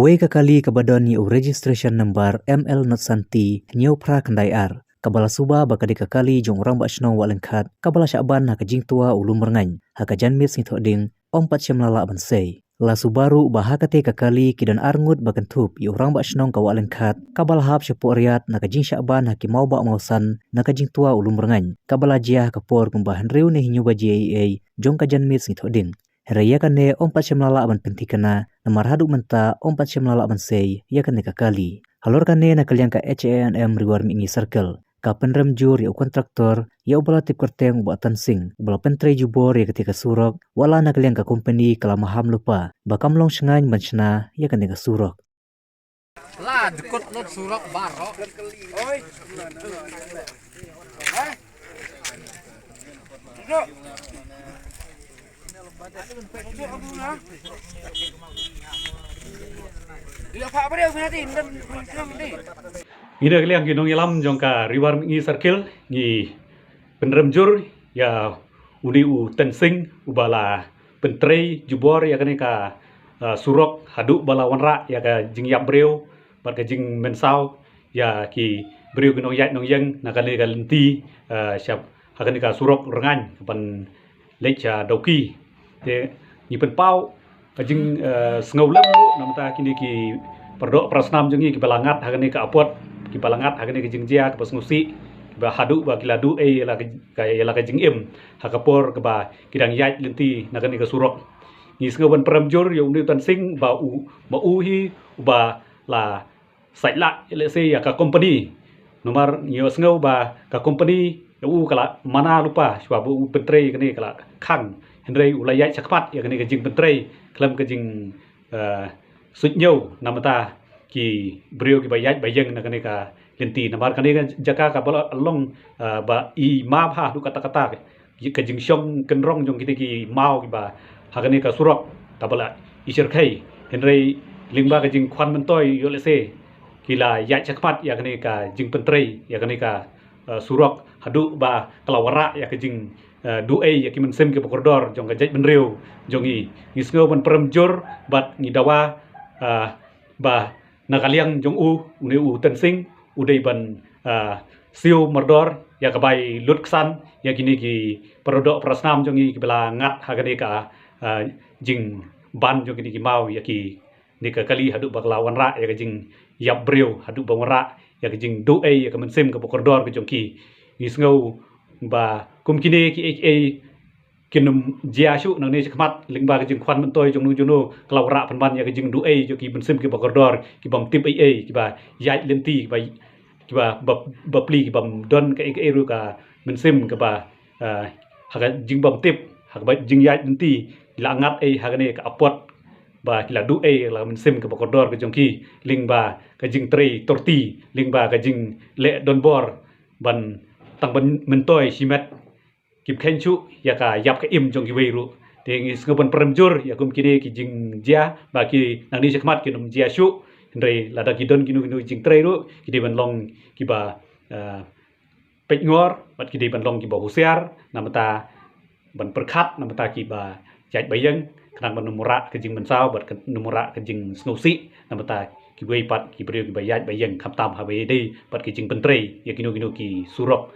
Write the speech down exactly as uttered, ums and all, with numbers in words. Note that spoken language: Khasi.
Kawei ka kali kaba don ïa u registration number M L not santi hynñiew phra khyndai ar, kaba la suba ba ka dei ka kali jong u rangbah shnong Wah Lyngkhat, kaba la shah ban ha ka jingtwa u Lumrngaiñ ha ka janmiet Sngi Thohding, ym pat shym la lah ban sei. La suba ruh ba ha katei ka kali ki don ar ngut ba kynthup ïa u rangbah shnong ka Wah Lyngkhat, kaba la hap shapoh riat na ka jingshah ban ha ki mawbah mawsan na ka jingtwa u Lumrngaiñ, kaba la jia ha ka por kumba hynriew ne hynñiew baje eiei jong ka janmiet Sngi Thohding. Hynrei ïa kane ym pat shym la lah ban pynthikna, namar haduh mynta ym pat shym la lah ban sei ïa kane ka kali. Halor kane, na ka liang ka H A N M Ri War Mihngi Circle, ka pynrem jur ïa u kontraktor, ïa uba la tip kyrteng u Bah Tan Sing, uba la pyntrei jubor ïa katei ka surok, wat la na ka liang ka kompani ka la maham lypa ba kam long shngaiñ ban shna ïa kane ka surok. La dkut lut surok baroh. Ngi na ka liang ki nongïalam jong ka Ri War Mihngi Circle, ngi pynrem jur ïa une u Tan Sing, uba la pyntrei jubor ïa kane ka, ah, surok, haduh ba la wanrah ïa ka jingïap briew bad ka jingmynsaw ïa ki briew ki nongïaid nongïeng na kane ka lynti, ah, sha ha kane ka surok Rngaiñ ban leit sha Dawki. Te ngi pynpaw ka jing, eh, sngewlem ruh na ka bynta kine ki paradoh parasnam jong ngi kiba la ngat ha kane ka apot, kiba la ngat ha kane ka jingjia kaba sngewsih, kiba haduh ba ki la duh ei ïa la ka, ka, ïa la ka jingim ha ka por kaba ki dang ïaid lynti na kane ka surok. Ngi sngew ban pynrem jur ïa une u Tan Sing ba u, ba u hi uba la sait lah, let's say, ïa ka kompani. Namar ngi sngew ba ka kompani ïa u ka la mana lypa shuwa ba u pyntrei kane, ka la khang. Hynrei u la ïaid shakhmat ïa kane ka jingpyntrei khlem ka jing, eh, suidñiew na ka bynta ki briew kiba ïaid ba ïeng na kane ka lynti. Namar kane ka jaka kaba la long, eh, ba i ma bha haduh katta katta. Ka jingshong kynrong jong kine ki maw kiba ha kane ka surok kaba la i shyrkhei. Hynrei lyngba ka jingkhwan myntoi ïoh lehse ki la ïaid shakhmat ïa kane ka jingpyntrei ïa kane ka, eh, surok haduh ba ka la wanrah ïa ka jing, eh, duh ei ïa ki mynsiem kiba kordor jong ka jaitbynriew jong ngi. Ngi sngew ban pynrem jur bad ngi dawa, eh, ba na ka liang jong u, une u Tan Sing, u dei ban, ah, siew mardor ïa ka bai lut ksan ïa kine ki paradoh parasnam jong ngi kiba la ngat ha kane ka, ah, jingban jong kine ki maw ïa kine ka kali haduh ba ka la wanrah ïa ka jingïap briew, haduh ba wanrah ïa ka jingduh ei ïa ka mynsiem kaba kordor ka jong ki. Ngi sngew ba kum kine kiei kiei kin ym jia shuh nangne shakhmat lyngba ka jingkhwan myntoi jong no jong no, ka la wanrah pynban ïa ka jingduh ei jong ki mynsiem kiba kordor, ki bym tip ei ei, kiba ïaid lynti, kiba, kiba, ba, bapli, ki bym don kaei kaei ruh ka mynsiem kaba, eh, ha ka jingbymtip, ha kaba jingïaid lynti, la ngat ei ha kane ka apot ba ki la duh ei la ka mynsiem kaba kordor ka jong ki lyngba ka jingtrei torti, lyngba ka jingleh donbor ban tang ban myntoi shimet, kim kheiñ shuh ïa ka ïap ka im jong kiwei ruh. Te ngi sngew ban pynrem jur ïa kum kine ki jingjia ba ki nangne shakhmat kin ym jia shuh. Hynrei lada ki don kino kino jingtrei ruh, ki dei ban long kiba, eh, peit ngor bad ki dei ban long kiba husiar na ka bynta ban pyrkhat na ka bynta kiba ïaid ba ïeng, khnang ban ym wanrah ka jingmynsaw bad kan ym wanrah ka jingsngewsih na ka bynta kiwei pat ki briew kiba ïaid ba ïeng, khamtam haba ïadei bad ki jingpyntrei ïa kino kino ki surok.